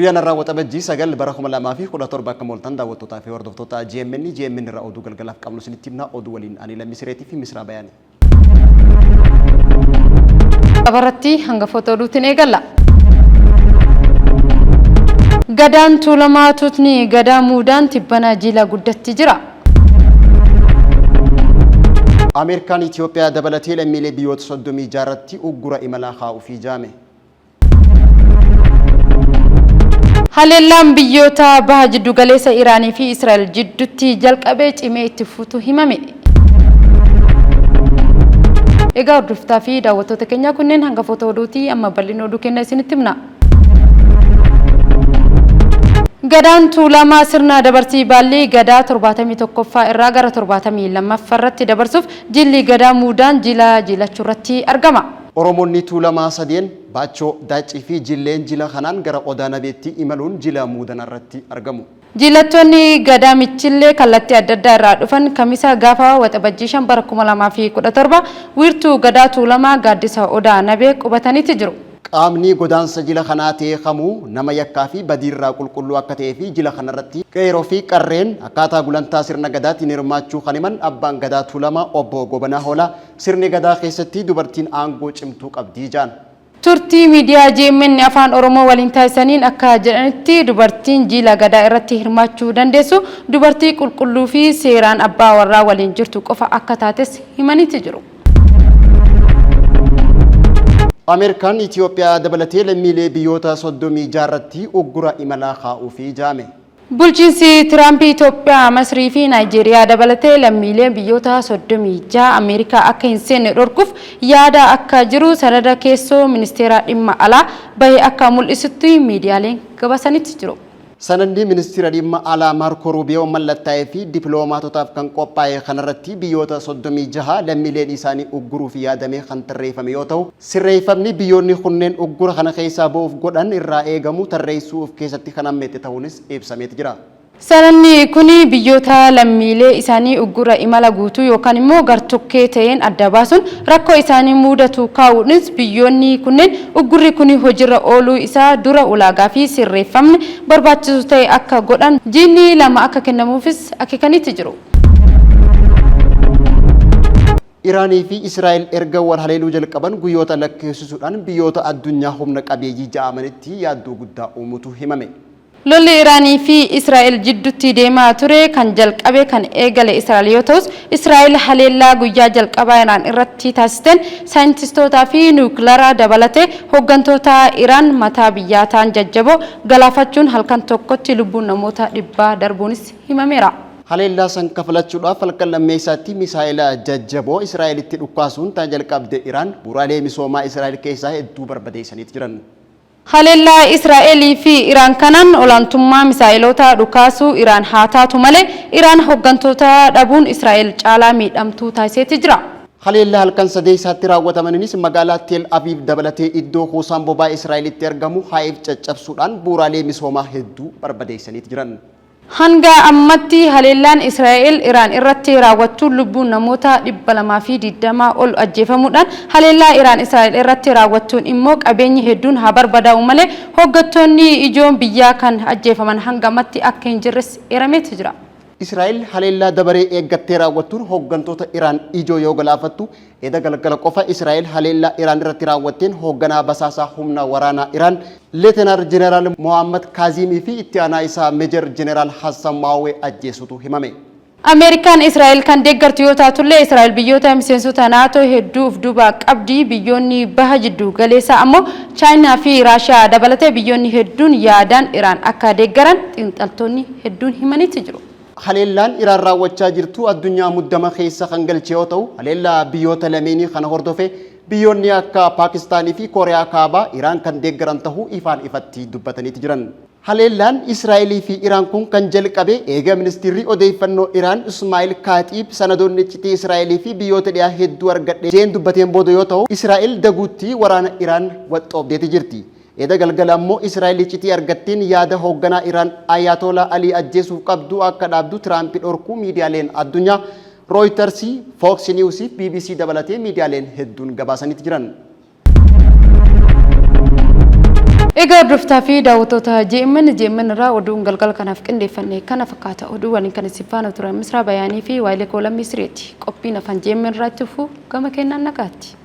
Guyyaan har'aa Waxabajjii 9 bara 2017 akkam ooltan daawwattootaa fi hordoftoota GMN GMN irraa oduu galgalaaf qabnu isinitti himna oduu waliin ani Lammii Sireetii fi Misraa Bayaani. Qabarratti hangafoota oduutiin eegalla. Gadaan Tuulamaa Tuutni Gadaa Muudaan tibbana jila guddatti jira. Ameerikaan Itoophiyaa dabalatee lammiilee biyyoota 36 irratti uggura imalaa kaa'uufii jaame. Haleellaan biyyoota baha jiddugaleessa Iraanii fi Israa'el jiddutti jalqabe cimee itti fufuutu himame. Egaa hordoftaa fi daawwattoota keenyaa kunneen hangafoota oduuti amma bal'ina oduu kenna isinitti himna. Gadaan Tuulamaa sirna dabarsii baallii Gadaa 71ffaa irraa gara 72ffaa irratti dabarsuuf jilli Gadaa Muudaan jila jilachuu irratti argama. Oromoonni Tuulamaa sadeen, Baachoo, Daaccii fi Jilleen jila kanaan gara Odaa Nabeetti imaluun jila Muudanaa irratti argamu. Jiilattoonni Gadaa Michillee kallattii adda addaa irraa dhufan Kamisa gaafa Waxabajjii 5 bara 2017 wiirtuu Gadaa Tuulamaa gaaddisa Odaa Nabee qubataniiti jiru. Qaamni godaansa jila kanaa ta'e kamuu nama yakkaa fi badiirraa qulqulluu akka ta'ee fi jila kanarratti qeeroo fi qarreen akkaataa gulantaa sirna Gadaatiin hirmaachuu kan himan Abbaan Gadaa Tuulamaa Obbo Goobanaa Hoolaa, sirni Gadaa keessatti dubartiin aangoo cimtuu qabdi jedhan. Turtii miidiyaa GMN Afaan Oromoo waliin taasisaniin akka jedhanitti, dubartiin jiila Gadaa irratti hirmaachuu dandeessu dubartii qulqulluu fi seeraan abbaa warraa waliin jirtu qofa akka taates himaniiti jiru. Ameerikaan Itiyoophiyaa dabalatee lammiilee biyyoota 36 irratti uggura imalaa kaa'uufi ja'ame. Bulchiinsi Tiraamp Itoophiyaa, Masrii fi Naayijeeriyaa dabalatee lammiilee biyyoota 36 Ameerikaa akka hin seenne dhorkuuf yaada akka jiru sanada keessoo Ministeera Dhimma Alaa bahe akka mul'isutti miidiyaaleen gabaasanitti jiru. Sanadni Ministira Dhimma Alaa Maarkoo Ruubiyoo mallattaa'ee fi dipiloomaatotaaf kan qophaa'e kanarratti biyyoota 36 lammiileen isaanii ugguruuf yaadamee kan tarreeffame yoo ta'u, sirreeffamni biyyoonni kunneen uggura kana keessaa ba'uuf godhan irraa eegamu tarreessuu of keessatti kan hammette ta'uunis ibsameeti jira. Sanadni kuni biyyoota lammiilee isaanii uggura imala guutuu yookaan immoo gartokkee ta'een adda baasuun rakkoo isaanii muudatu kaa'uunis biyyoonni kunneen uggurri kuni hojirra ooluu isaa dura ulaagaa fi sirreeffamni barbaachisu ta'e akka godhan jiini 2 akka kennamuufis akeekaniiti jiru. Iraanii fi Israa'el erga wal haleeluu jalqaban guyyoota lakkeessisuudhaan biyyoota addunyaa humna qabeeyyii ja'amanitti yaaddoo guddaa uumutu himame. Lolli Iraanii fi Israa'el jiddutti deemaa ture kan jalqabe kan eegale Israa'el yoo ta'us, Israa'el haleellaa guyyaa jalqabaa Iraan irratti taasisteen saayintistootaa fi niwukilara dabalatee hooggantoota Iraan mataa biyyaa ta'an jajjaboo galaafachuun halkan tokkotti lubbuun namoota dhibbaa darbuunis himameera. Haleellaa san kafalachuudhaaf halkan lammeessaatti misaa'ela jajjaboo Israa'elitti dhukkaasuun tan jalqabde Iraan bu'uuraalee misoomaa Israa'el keessaa hedduu barbadeessaniiti jiran. Haleellaa Israa'elii fi Iraan kanaan olaantummaa misaa'eloota dhukaasuu Iraan haa taatu malee Iraan hoggantoota dhabuun Israa'el caalaa miidhamtuu taasiseeti jira. Haleellaa halkan sadeessaatti raawwatamaniinis magaalaa Teel Aviiv dabalatee iddoo kuusaan boba'aa Israa'elitti argamu Haayiif caccabsuudhaan bu'uuraalee misoomaa hedduu barbadeessaniiti jiran. Hanga ammatti haleellaan Israa'el Iraan irratti raawwattuun lubbuun namoota 220 ol ajjeefamuudhaan haleellaa Iraan Israa'el irratti raawwattuun immoo qabeenyi hedduun haa barbadaa'u malee hooggattoonni ijoon biyyaa kan ajjeefaman hanga ammatti akka hin jirres eerameeti jira. Israa'el haleellaa dabaree eeggattee raawwattuun hooggantoota Iraan ijoo yoo galaafattu, Eda galgala qofa Israa'el haleellaa Iraan irratti raawwatteen hoogganaa basaasaa humna waraanaa Iraan Leetenaar Jeneraal Mohaammad Kaaziimii fi itti aanaa isaa Mejer Jeneraal Hassan Maawwee ajjeesuutu himame. Ameerikaan Israa'el kan deeggartu yoo taatullee Israa'el biyyoota miseensota NATO hedduu of duubaa qabdi. Biyyoonni baha jiddu galeessaa ammoo Chaayinaa fi Raashiyaa dabalatee biyyoonni hedduun yaadaan Iraan akka deeggaran xiinxaltoonni hedduun himaniiti jiru. Haleellaan Iraan raawwachaa jirtu addunyaa muddama keessa kan galche yoo ta'u, haleellaa biyyoota lameenii kana hordofee biyyoonni akka Paakistaanii fi Kooriyaa Kaabaa Iraan kan deeggaran tahuu ifaan ifatti dubbataniiti jiran. Haleellaan Israa'elii fi Iraan kun kan jalqabe eega ministiirri odeeyfannoo Iraan Ismaa'il Kaaxiib sanadoonni iccitii Israa'elii fi biyyoota dhiyaa hedduu argadhe je'een dubbateen booda yoo ta'u, Israa'el daguutti waraana Iraan waxxoobdeeti jirti. Eda galgala ammoo Israa'el iccitii argatteen yaada hoogganaa Iraan Ayaatolaa Alii ajjeesuuf qabdu akka dhaabdu Tiraampi dhorkuu miidiyaaleen addunyaa Rooytarsi, Fox News fi bbc dabalatee miidiyaaleen hedduun gabaasaniiti jiran. Egaa hordoftaa fi daawwattoota JMN, JMN irraa oduun galgala kanaaf qindeeffanne kana fakkaata. Oduu waliin kan isin faana turan Misraa Bayaanii fi Waayilee Koo Lammii Sireeti. Qophiin afaan JMN irraa itti fufu gama kennaan nagaatti.